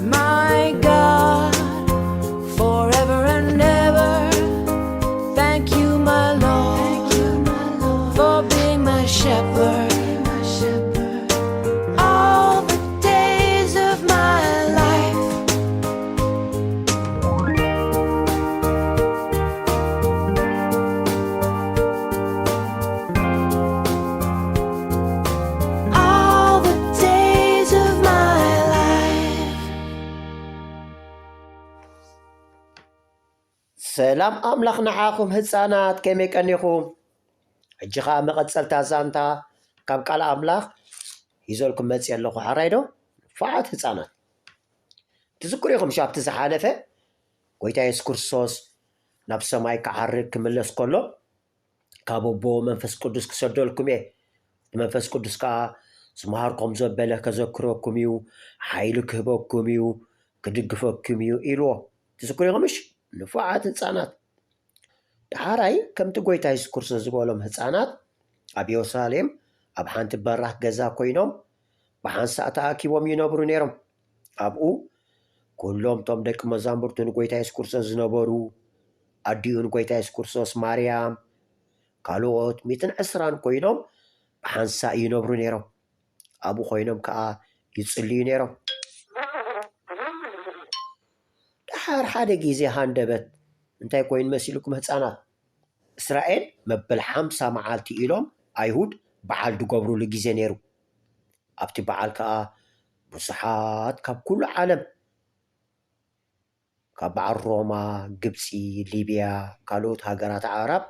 My God, forever and ever. Thank you, my Lord, for being my shepherd. All the days of my life. All the days of my life. ሰላም ኣምላኽ ንዓኹም ህፃናት፣ ከመይ ቀኒኹም? ሕጂ ኸዓ መቐፀልታ ዛንታ ካብ ቃል ኣምላኽ ሂዘልኩም መፅእ ኣለኹ። ሓራይ ዶ? ንፉዓት ህፃናት፣ ትዝክሩ ኢኹም ሻብቲ ዝሓለፈ ጎይታ የሱስ ክርስቶስ ናብ ሰማይ ክዓርግ ክምለስ ከሎ ካብ ኣቦ መንፈስ ቅዱስ ክሰደልኩም እየ። እቲ መንፈስ ቅዱስ ከዓ ዝመሃርኩም ዘበለ ከዘክረኩም እዩ፣ ሓይሊ ክህበኩም እዩ፣ ክድግፈኩም እዩ ኢልዎ። ትዝክሩ ኢኹምሽ? ንፉዓት ህፃናት። ዳሕራይ ከምቲ ጎይታ የሱስ ክርስቶስ ዝበሎም ህፃናት ኣብ የሩሳሌም ኣብ ሓንቲ በራሕ ገዛ ኮይኖም ብሓንሳእ ተኣኪቦም ይነብሩ ነይሮም። ኣብኡ ኩሎም እቶም ደቂ መዛሙርቱ ንጎይታ የሱስ ክርስቶስ ዝነበሩ፣ ኣዲኡ ንጎይታ የሱስ ክርስቶስ ማርያም፣ ካልኦት ሚእትን ዕስራን ኮይኖም ብሓንሳእ ይነብሩ ነይሮም። ኣብኡ ኮይኖም ከዓ ይጽልዩ ነይሮም። ድሓር ሓደ ግዜ ሃንደበት እንታይ ኮይኑ መሲልኩም ህፃናት? እስራኤል መበል ሓምሳ መዓልቲ ኢሎም ኣይሁድ በዓል ዝገብሩሉ ግዜ ነይሩ። ኣብቲ በዓል ከዓ ብዙሓት ካብ ኩሉ ዓለም ካብ በዓል ሮማ፣ ግብፂ፣ ሊብያ፣ ካልኦት ሃገራት ዓረብ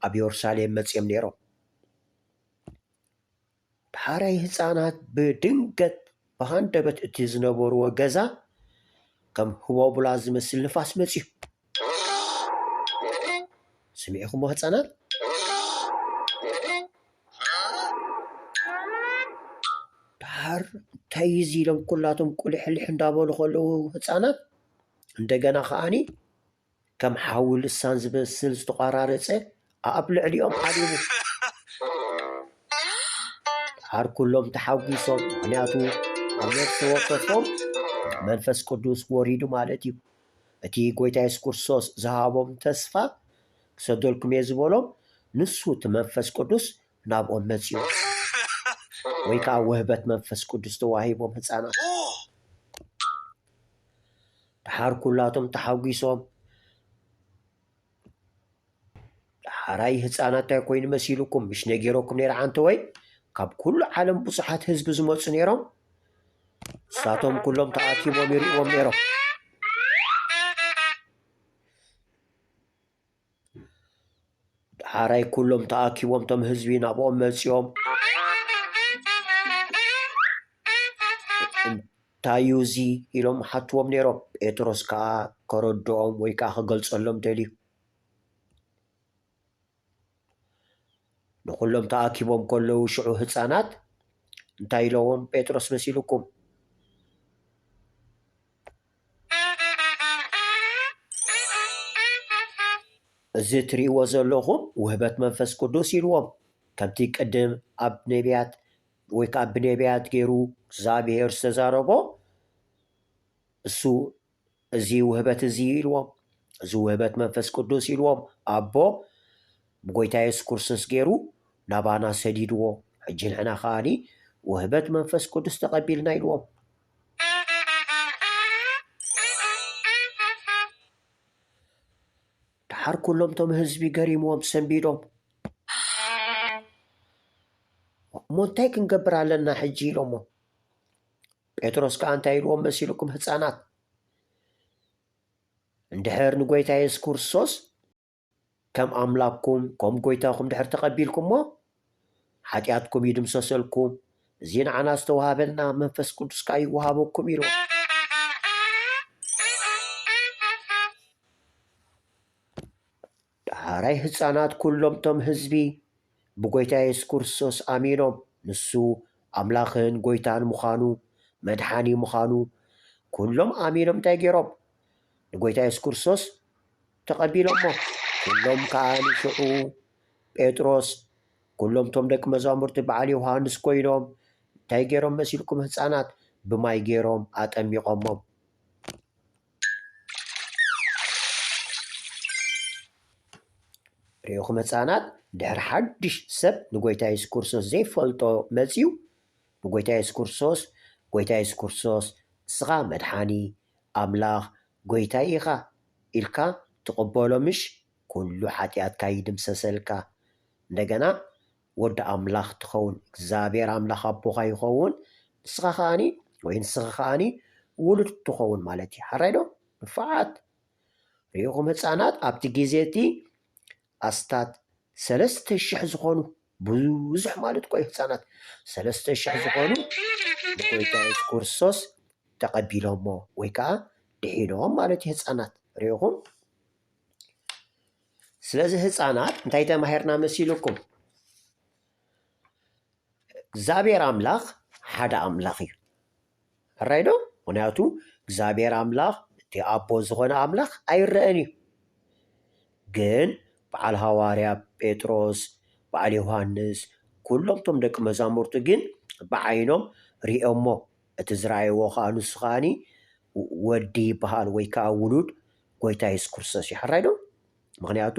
ኣብ የሩሳሌም መፅዮም ነይሮም። ድሓራይ ህፃናት ብድንገት ብሃንደበት እቲ ዝነበርዎ ገዛ ከም ህቦብላ ዝመስል ንፋስ መፅዩ። ስሚዕኹሞ ህፃናት? ድሓር እንታይ እዩ እዚ ኢሎም ኩላቶም ቁሊሕልሕ እንዳበሉ ከለዉ ህፃናት እንደገና ከዓኒ ከም ሓዊ ልሳን ዝመስል ዝተቋራረፀ ኣብ ልዕሊኦም ዓሊቡ። ድሓር ኩሎም ተሓጒሶም፣ ምኽንያቱ ኣብ ነፍሲ ወከፎም መንፈስ ቅዱስ ወሪዱ ማለት እዩ። እቲ ጎይታ የሱስ ክርስቶስ ዝሃቦም ተስፋ ክሰደልኩም እየ ዝበሎም ንሱ እቲ መንፈስ ቅዱስ ናብኦም መፂኡ፣ ወይ ከዓ ውህበት መንፈስ ቅዱስ ተዋሂቦም ህፃናት። ድሓር ኩላቶም ተሓጒሶም፣ ድሓራይ ህፃናት እንታይ ኮይኑ መሲልኩም? ምሽ ነጊረኩም ነይረ ዓንተወይ? ካብ ኩሉ ዓለም ብዙሓት ህዝቢ ዝመፁ ነይሮም። ንሳቶም ኩሎም ተኣኪቦም ይርእዎም ነይሮም። ድሓራይ ኩሎም ተኣኪቦም እቶም ህዝቢ ናብኦም መፂኦም። እንታይ እዩ እዚ ኢሎም ሓትዎም ነይሮም። ጴጥሮስ ከዓ ከረድኦም ወይ ከዓ ክገልፀሎም ደልዩ። ንኹሎም ተኣኪቦም ከለዉ ሽዑ ህፃናት እንታይ ኢለዎም ጴጥሮስ መሲልኩም? እዚ እትርእይዎ ዘለኹም ውህበት መንፈስ ቅዱስ ኢልዎም። ከምቲ ቅድም ኣብ ነቢያት ወይ ከዓ ብነቢያት ገይሩ እግዚኣብሔር ዝተዛረቦ እሱ እዚ ውህበት እዚ ኢልዎም። እዚ ውህበት መንፈስ ቅዱስ ኢልዎም ኣቦ ብጎይታ የሱስ ክርስቶስ ገይሩ ናባና ሰዲድዎ። ሕጂ ንሕና ከዓኒ ውህበት መንፈስ ቅዱስ ተቐቢልና ኢልዎም። ድሓር ኩሎም እቶም ህዝቢ ገሪምዎም ሰንቢዶም። እሞ እንታይ ክንገብር ኣለና ሕጂ ኢሎሞ። ጴጥሮስ ከዓ እንታይ ኢልዎም መሲልኩም ህፃናት? እንድሕር ንጎይታ የሱስ ክርስቶስ ከም ኣምላክኩም ከም ጎይታኹም ድሕር ተቐቢልኩሞ ሓጢኣትኩም ይድምሰሰልኩም፣ እዚ ንዓና ዝተዋሃበልና መንፈስ ቅዱስ ከዓ ይወሃበኩም ኢልዎም። ዳሕራይ ህፃናት ኩሎም እቶም ህዝቢ ብጎይታ የሱስ ክርስቶስ ኣሚኖም ንሱ ኣምላኽን ጎይታን ምዃኑ መድሓኒ ምዃኑ ኩሎም ኣሚኖም እንታይ ገይሮም? ንጎይታ የሱስ ክርስቶስ ተቐቢሎሞ። ኩሎም ከዓ ንሽዑ ጴጥሮስ ኩሎም እቶም ደቂ መዛሙርቲ በዓል ዮሃንስ ኮይኖም እንታይ ገይሮም መሲልኩም ህፃናት? ብማይ ገይሮም ኣጠሚቖሞም። ርኢኹም ህፃናት፣ ድሕሪ ሓድሽ ሰብ ንጎይታ የሱስ ክርስቶስ ዘይፈልጦ መፅዩ፣ ንጎይታ የሱስ ክርስቶስ፣ ጎይታ የሱስ ክርስቶስ፣ ንስኻ መድሓኒ፣ ኣምላኽ፣ ጎይታይ ኢኻ ኢልካ ትቕበሎ፣ ምሽ ኩሉ ሓጢኣትካ ይድምሰሰልካ። እንደገና ወዲ ኣምላኽ ትኸውን፣ እግዚኣብሔር ኣምላኽ ኣቦኻ ይኸውን፣ ንስኻ ከኣኒ ወይ ንስኻ ከኣኒ ውሉድ ትኸውን ማለት እዩ። ሓራይ ዶ? ንፉዓት። ርኢኹም ህፃናት፣ ኣብቲ ግዜ እቲ ኣስታት ሰለስተ ሽሕ ዝኾኑ፣ ብዙሕ ማለት እኮ እዩ ህፃናት፣ ሰለስተ ሽሕ ዝኾኑ ንጎይታ የሱስ ክርስቶስ ተቐቢሎሞ ወይ ከዓ ድሒኖም ማለት እዩ ህፃናት። ርኢኹም? ስለዚ ህፃናት እንታይ ተማሂርና መሲልኩም? እግዚኣብሔር ኣምላኽ ሓደ ኣምላኽ እዩ። ሕራይ ዶ? ምኽንያቱ እግዚኣብሔር ኣምላኽ እቲ ኣቦ ዝኾነ ኣምላኽ ኣይረአን እዩ። ግን በዓል ሃዋርያ ጴጥሮስ፣ በዓል ዮሃንስ፣ ኩሎም ቶም ደቂ መዛሙርቱ ግን ብዓይኖም ሪኦሞ። እቲ ዝረኣይዎ ከዓ ንሱ ከዓኒ ወዲ ይበሃል ወይ ከዓ ውሉድ ጎይታ የሱስ ክርስቶስ እዩ። ሕራይ ዶ? ምኽንያቱ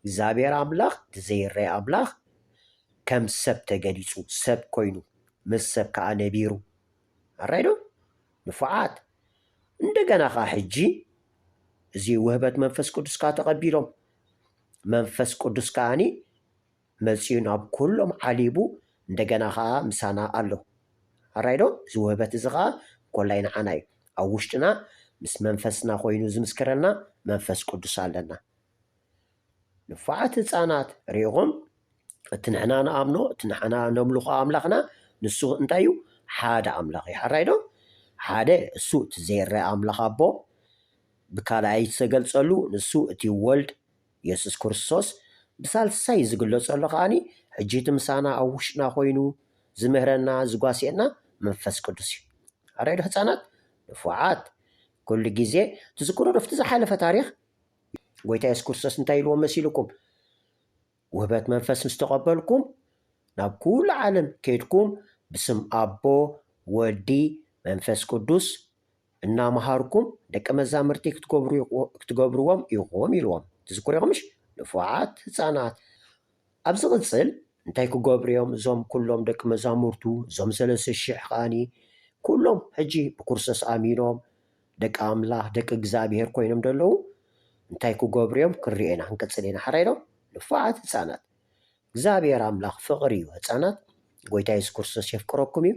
እግዚኣብሔር ኣምላኽ እቲ ዘይረአ ኣምላኽ ከም ሰብ ተገሊጹ፣ ሰብ ኮይኑ፣ ምስ ሰብ ከዓ ነቢሩ። ሕራይ ዶ? ንፉዓት። እንደገና ከዓ ሕጂ እዚ ውህበት መንፈስ ቅዱስ ከዓ ተቐቢሎም፣ መንፈስ ቅዱስ ከዓኒ መፂኡ ናብ ኩሎም ዓሊቡ እንደገና ከዓ ምሳና ኣሎ። ሕራይ ዶ? እዚ ውህበት እዚ ከዓ ኮላይ ንዓና እዩ። ኣብ ውሽጥና ምስ መንፈስና ኮይኑ ዝምስክረልና መንፈስ ቅዱስ ኣለና። ንፉዓት ህፃናት ርኢኹም፣ እቲ ንሕና ንኣምኖ፣ እቲ ንሕና ነምልኾ ኣምላኽና ንሱ እንታይ እዩ? ሓደ ኣምላኽ እዩ። ሕራይ ዶ? ሓደ እሱ እቲ ዘይረአ ኣምላኽ ኣቦ ብካልኣይ ዝተገልጸሉ ንሱ እቲ ወልድ የሱስ ክርስቶስ፣ ብሳልሳይ ዝግለጸሉ ከዓኒ ሕጂ እቲ ምሳና ኣብ ውሽጥና ኮይኑ ዝምህረና ዝጓስየና መንፈስ ቅዱስ እዩ። ሕራይ ዶ ህፃናት? ንፉዓት። ኩሉ ግዜ ትዝክሩ ዶ ኣብቲ ዝሓለፈ ታሪኽ ጎይታ የሱስ ክርስቶስ እንታይ ኢልዎም መሲልኩም? ውህበት መንፈስ ምስ ተቐበልኩም ናብ ኩሉ ዓለም ከይድኩም ብስም ኣቦ፣ ወዲ፣ መንፈስ ቅዱስ እናመሃርኩም ደቂ መዛሙርቲ ክትገብሩ-፣ ክትገብርዎም ኢኹም ኢልዎም። ትዝክሩ ኢኹም ምሽ? ንፉዓት ህፃናት። ኣብ ዝቕፅል እንታይ ክገብሩ እዮም እዞም ኩሎም ደቂ መዛሙርቱ፣ እዞም ሰለስተ ሽሕ ከዓኒ ኩሎም ሕጂ ብክርስቶስ ኣሚኖም ደቂ ኣምላኽ ደቂ እግዚኣብሔር ኮይኖም ዘለዉ እንታይ ክገብሩ እዮም ክንርኢ ኢና፣ ክንቅፅል ኢና። ሕራይ ዶ? ንፉዓት ህፃናት። እግዚኣብሔር ኣምላኽ ፍቕሪ እዩ ህፃናት። ጎይታ የሱስ ክርስቶስ የፍቅረኩም እዩ።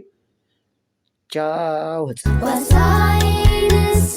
ቻው ህፃናት።